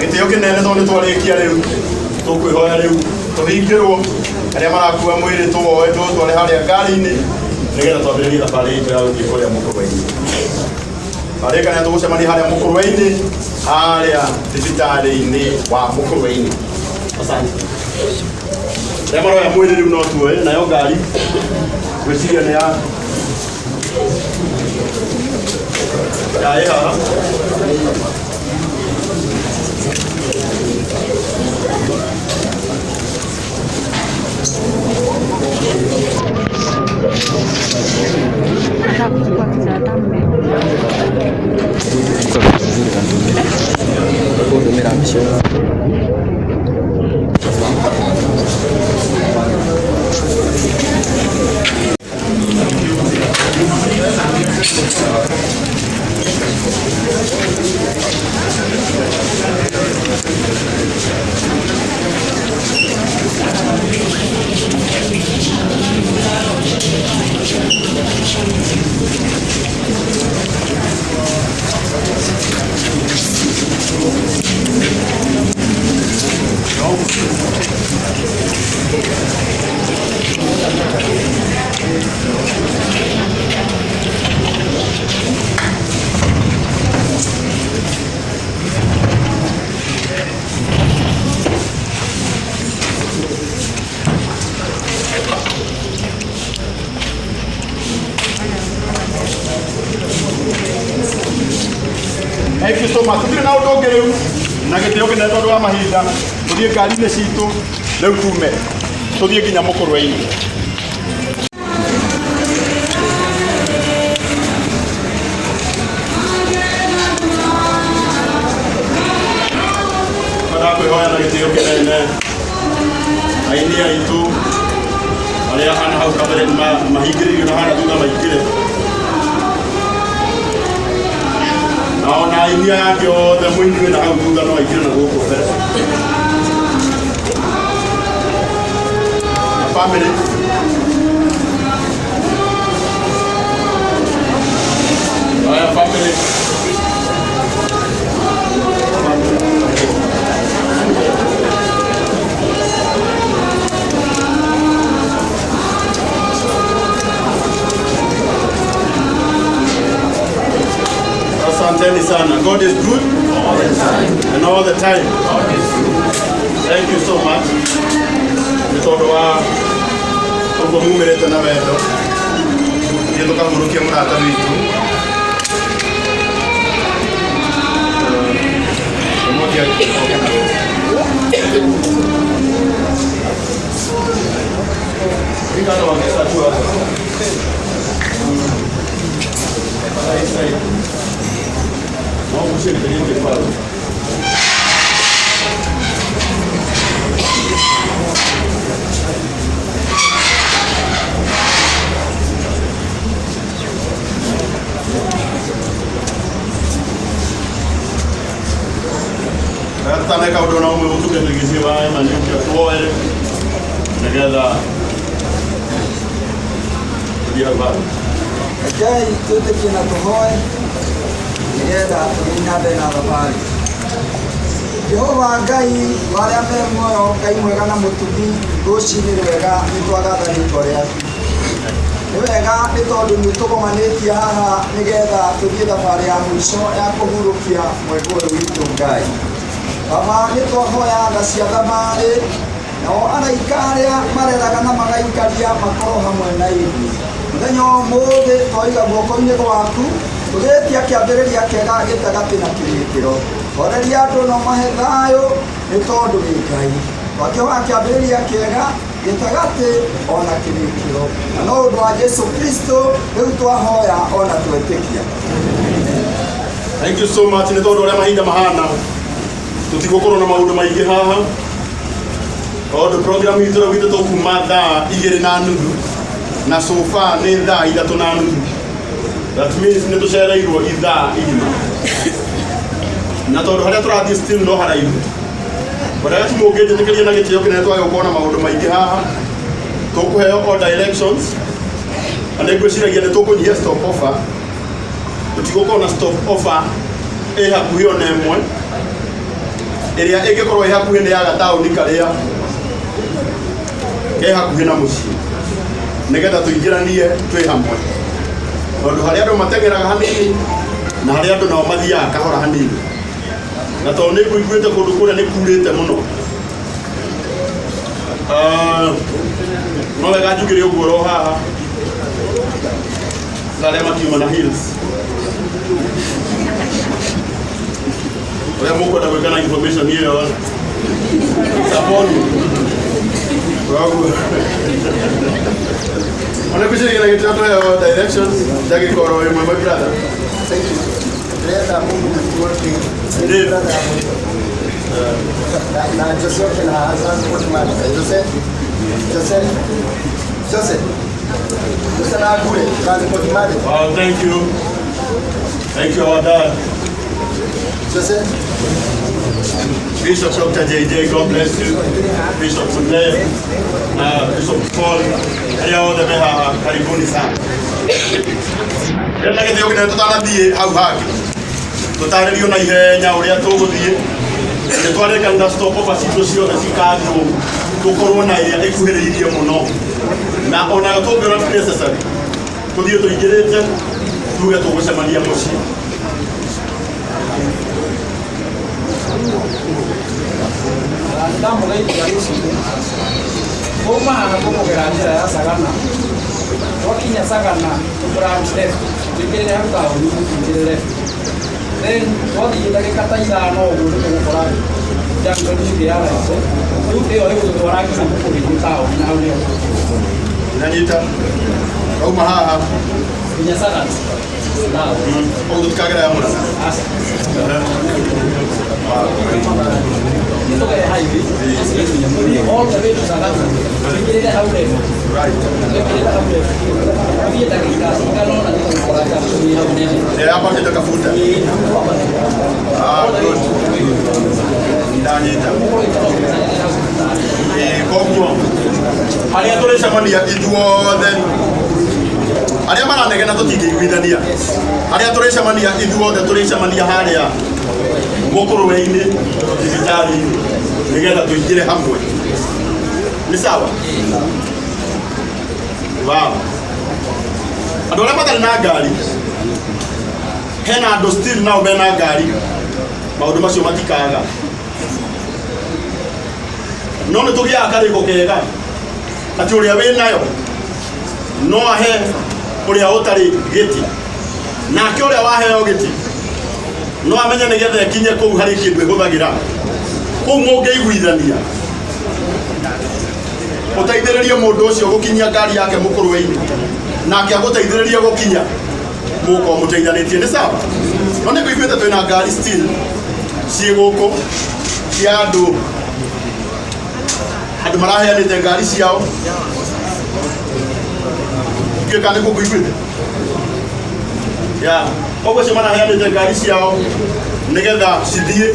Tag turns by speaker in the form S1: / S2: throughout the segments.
S1: Gĩtĩo kĩnene tondũ nĩ twarĩkia rĩu tũkwĩhoya rĩu tũhingĩrwo arĩa marakua mwĩrĩ tũwoe tũtware harĩa ngari-inĩ nĩgetha twambĩrĩrie thabarĩ itũ ya gũthiĩ kũrĩa mũkũrwe-inĩ. Twarĩkania tũgũcemania harĩa mũkũrwe-inĩ harĩa thibitarĩ-inĩ wa mũkũrwe-inĩ. Asante. Arĩa maroya mwĩrĩ rĩu no tuoe nayo ngari gwĩciria nĩ ya ya ĩ haha. Thank you so much. Tũtirĩ na ũndũ ũngĩ rĩu na gĩtĩo kĩnene tondũ wa mahinda tũthiĩ ngari-inĩ citũ rĩu tume tũthiĩ nginya mũkũrwe-inĩ. Mũini aya angĩ othe, mũini wĩna hau thutha no aingĩre na gũkũ mbere. Na family. Haya, family. Asanteni sana. God is good and all the time. Thank you so much. Nĩ tondũ wa ũguo mumĩrĩte na wendo thiĩ tũkahurũkie mũrata witũ. Ũmũthĩ oke na Rika wangesa tu hapo. Side. No ũgucĩrĩrie pale. Tutaneka ũndũ na ũmwe gũtuke tũgĩciĩ wa Emmanuel tuoe nĩgetha tũthiĩ hau handũ.
S2: Rekei twĩtĩkie na tũhoe nĩgetha tũthiĩ na mbere na thabarĩ. Jehova Ngai wa arĩa me muoyo, Ngai mwega na mũtugi, rũcinĩ rwega nĩ twagatha rĩtwa rĩaku. Nĩ wega nĩ tondũ nĩ ũtũgomanĩtie haha nĩgetha tũthiĩ thabarĩ ya mũico ya kũhurũkia mwendwa ũyũ witũ Ngai. Baba, nĩ twahoya tha cia thabarĩ, nao araika arĩa mareraga na magaikaria makorwo hamwe na ithuĩ. Mũthenya wa ũmũthĩ twaiga guoko-inĩ gwaku, tũgĩtia kĩambĩrĩria kĩega gĩtagatĩ na kĩrĩkĩro. Horeria andũ no mahe thayũ nĩ tondũ wĩ Ngai. Twakĩhoya kĩambĩrĩria kĩega gĩtagatĩ ona kĩrĩkĩro. Na no ũndũ wa Jesu Kristo rĩu twahoya ona twetĩkia.
S1: Thank you so much nĩ tondũ ũrĩa mahinda mahana tũtigũkorwo na maũndũ maingĩ haha tondũ program itũ rĩu itũ tũkuma thaa 2:30 na so far nĩ thaa 3:30. That means nĩ tũcereirwo ithaa igima na tondũ harĩa tũrathiĩ still no haraihu. Whatever mũngĩnjĩtĩkĩria na gĩtĩo kĩnene twage gũkorwo na maũndũ maingĩ haha, tũkũheo all directions na nĩ ngwĩciragia nĩ tũkũnyihia stop offer. Tũtigũkorwo na stop offer ĩ hakuhĩ ona ĩmwe. Ĩrĩa ĩngĩkorwo ĩ hakuhĩ nĩ ya gataũni karĩa ke hakuhĩ na mũciĩ nĩgetha tũingĩranie twĩ hamwe, tondũ harĩa andũ mateng'eraga hanini na harĩa andũ nao mathiaga kahora hanini, na tondũ nĩ ngũiguĩte kũndũ kũrĩa nĩ kurĩte mũno. Ah, no wega njugire ũguo ro haha na arĩa makiuma na hills ũrĩa mũkwenda gwĩka na information ĩyo saponi koguo ona kwĩciria na gĩtĩo tũheo directions ndagĩka oro ĩmwe, my brother.
S2: Thank you. Ndĩrenda mũndũ
S1: Dave.
S2: Na Jose oke na haha transport manager. Jose, Jose, Jose, Jose na Ngure, transport manager.
S1: Wow, thank you. Thank you, our dad.
S2: Jose.
S1: Bishop Dr. JJ, God bless you. Bishop Sunday, Bishop Paul, arĩa othe me haha, karibuni sana. Ndĩrenda gĩtĩo kĩnene tũtanathiĩ hau hangĩ tũtarĩrio na ihenya ũrĩa tũgũthiĩ. Nĩ twarĩkanĩra stop over citũ ciothe cikanjwo tũkorwo na ĩrĩa ĩkuhĩrĩirie mũno, na onayo tũngĩona ti necessary tũthiĩ tũingĩrĩte tuge tũgũcemania mũciĩ.
S3: Ndamũgeithia rũcinĩ. Kuma haha tũkũgera njĩra ya Sagana. Twakinya Sagana tũ branch left, tũingĩrĩre hau taũni-inĩ, tũingĩre left, then twathiĩ ndagĩka ta 5 ũguo nĩ tũgũkora junction ĩngĩ ya right. Rĩu ĩyo ĩgũtũtwara nginya Mũkũrĩ-inĩ taũni, na hau nĩho
S1: Nanyita kauma haha
S3: nginya Sagana taũni.
S1: Ũguo tũtikagera ya Mũrang'a?
S3: Aca. Nĩtũgere highway tũthiĩ all the way to Sagana, tũingĩrĩre hau left. Tũingĩrĩre hau left, tũthiĩ ndagĩka cigana ũna nĩtũgũkora.
S1: Ĩrĩa yambatĩte kabuta. Ah, good. Ndanyita. Ĩĩ, koguo harĩa tũrĩcemania ithuothe arĩa maranegena tũtingĩiguithania harĩa tũrĩcemania ithuothe tũrĩcemania harĩa mũkũrwe-inĩ thibitarĩ-inĩ nĩgetha tũingĩre hamwe nĩ sawa wow andũ arĩa matarĩ na ngari hena andũ still nao mena ngari maũndũ macio matikaga no nĩ tũgĩaga karĩko kega atĩ ũrĩa wĩ nayo no ahe ũrĩa ũtarĩ gĩti nake ũrĩa waheo gĩti no amenye nĩgetha ĩkinye kũu harĩ kĩndũ ĩhũthagĩra kũu mũngĩiguithania ũteithĩrĩrie mũndũ ũcio gũkinyia ngari yake mũkũrwe-inĩ nake agũteithĩrĩrie gũkinya mũkorwo mũteithanĩtie nĩ sawa no nĩ ngũiguĩte twĩna ngari still ciĩ gũkũ cia andũ andũ maraheanĩte ngari ciao ndiũĩ kana nĩkuo ngũiguĩte ya koguo acio maraheanĩte ngari ciao nĩgetha cithiĩ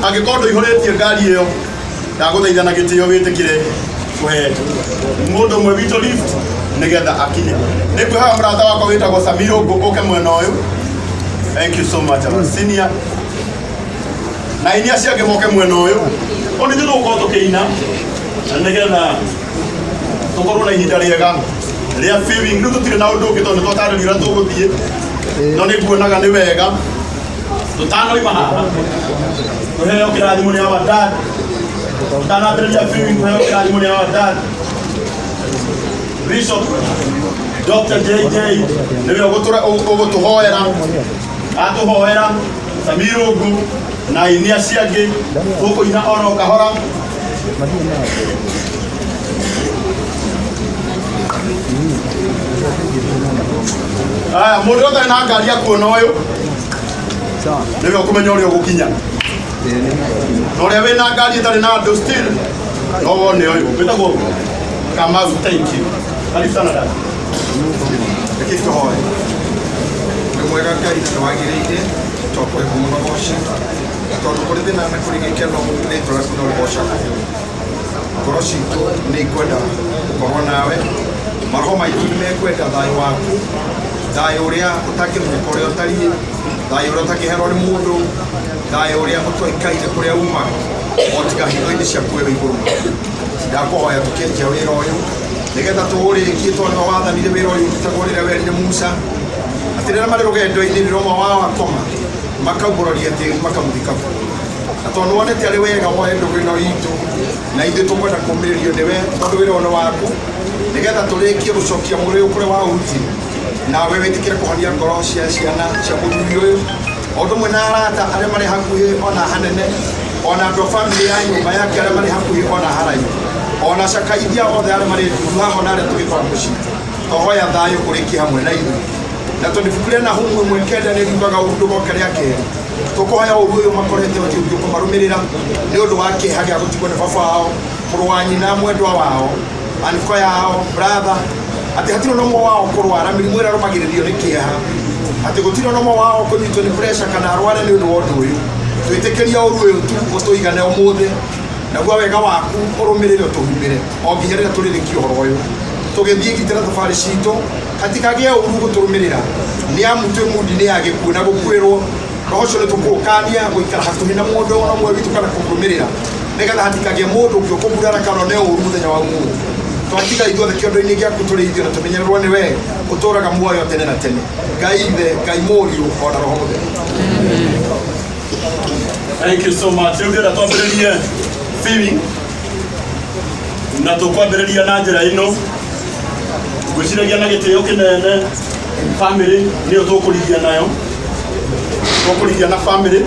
S1: angĩkorwo ndũihũrĩtie ngari ĩyo ndagũthaitha na gĩtĩo wĩtĩkĩre kũhe mũndũ ũmwe witũ lift nĩgetha akinye nĩ ngwĩhoya mũrata wakwa wĩtagwo Samiro ũke mwena ũyũ thank you so much our senior na aini acio angĩ moke mwena ũyũ o nĩ ithuĩ tũgũkorwo tũkĩina na nĩgetha tũkorwo na ihinda rĩega rĩa viewing rĩu tũtirĩ na ũndũ ũngĩ tondũ nĩ twatarĩrio ũrĩa tũgũthiĩ no nĩ nguonaga nĩ wega tũtanoima haha tũheo kĩrathimo nĩ our dad tũtanambĩrĩria viewing tũheo kĩrathimo nĩ our dad Bishop Dr. JJ nĩwe ũgũtũhoera atũhoera Samirungu na aini acio angĩ tũkũina oro kahora aya mũndũ ũtarĩ na ngari akuona ũyũ nĩwe ũkũmenya ũrĩa ũgũkinya na ũrĩa wĩna ngari ĩtarĩ na andũ still no wone ũyũ wĩtagwo Kamau thank you karibu sana dada
S4: Reke tũhoe. Nĩ mwega Ngai na nĩwagĩrĩire twakũhe mũno goci na tondũ kũrĩ thĩna na kũrĩ gĩkeno rĩtwa rĩaku no rĩgocagwo. Ngoro citũ nĩ ikwenda gũkorwo nawe, maroho maitũ nĩ mekwenda thayũ waku, thayũ ũrĩa ũtangĩmenyeka ũrĩa ũtariĩ, thayũ ũrĩa ũtangĩherwo nĩ mũndũ, thayũ ũrĩa ũtoĩkaine kũrĩa umaga o tiga hitho-inĩ ciaku we wĩ igũrũ mũno. Ndakũhoya tũkĩanjia wĩra ũyũ nĩgetha tũũrĩkie tondũ nĩwe wathanire wĩra ũyũ ũrutagwo rĩrĩa werire Musa atĩ rĩrĩa marĩ rũgendo-inĩ rĩrĩa ũmwe wao akoma makaumbũraria tĩri makamũthika kuo na tondũ nĩwonete arĩ wega woe ndũgũ ĩno itũ na ithuĩ tũkwenda kũmĩrĩrio nĩwe tondũ wĩra ũyũ nĩ waku nĩgetha tũrĩkie gũcokia mwĩrĩ ũyũ kũrĩa waũrutire nawe wĩtĩkĩre kũhonia ngoro cia ciana cia mũthuri ũyũ o ũndũ ũmwe na arata arĩa marĩ hakuhĩ ona hanene ona andũ a bamĩrĩ ya nyũmba yake arĩa marĩ hakuhĩ ona haraihu ona cakaithia othe arĩa marĩ ndundu haha ona arĩa tũgĩkora mũciĩ twahoya thayũ ũrĩkie hamwe na ithuĩ na tondũ ibuku rĩa Nahumu 1:9 nĩ riugaga ũndũ goka rĩa kerĩ tũkũhoya ũru ũyũ makorete ũthiĩ ũngĩ ũkũmarũmĩrĩra nĩ ũndũ wa kĩeha gĩa gũtigwo nĩ baba wao mũrũ wa nyina mwendwa wao aniko yao brother atĩ hatirĩ ona ũmwe wao kũrwara mĩrimũ ĩrĩa ĩrũmagĩrĩrio nĩ kĩeha atĩ gũtirĩ ona ũmwe wao kũnyitwo nĩ pressure kana arware nĩ ũndũ wa ũndũ ũyũ twĩtĩkĩria ũru ũyũ tu ũtũigane ũmũthĩ naguo wega waku ũrũmĩrĩre ũtũhumbĩre o nginya rĩrĩa tũrĩrĩkia ũhoro ũyũ tũgĩthiĩ gitĩra thabarĩ citũ hatikagĩe ũru gũtũrũmĩrĩra nĩ amu twĩ mundi-inĩ ya gĩkuũ na gũkuĩrwo roho ũcio nĩ tũkũũkania gũikara hakuhĩ na mũndũ ona ũmwe witũ kana kũmũrũmĩrĩra nĩgetha hatikagĩe mũndũ ũngĩ ũkũgurara kana one ũru mũthenya wa ũmũthĩ twatiga ithuothe kĩondo-inĩ gĩaku tũrĩithio na tũmenyererwo nĩ we ũtũraga muoyo tene na tene Ngai ithe Ngai mũriũ ona roho mũtheru.
S1: Thank you so much. Rĩu ndĩrenda twambĩrĩrie viewing na tũkwambĩrĩria na njĩra ĩno ngwĩciragia na gĩtĩo kĩnene family nĩyo tũkũrigia nayo tũkũrigia na family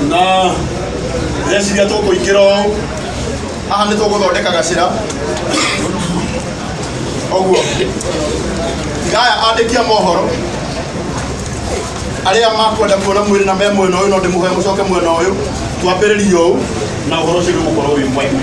S1: na ndĩreciria tũkũingĩra ũũ haha nĩ tũgũthondeka gacĩra ũguo ngaya andĩki a mohoro arĩa makwenda kuona mwĩrĩ na me mwena ũyũ no ndĩmũhoe mũcoke mwena ũyũ twambĩrĩrie ũũ na ũhoro ũcio nĩ ũgũkorwo wĩ mwega.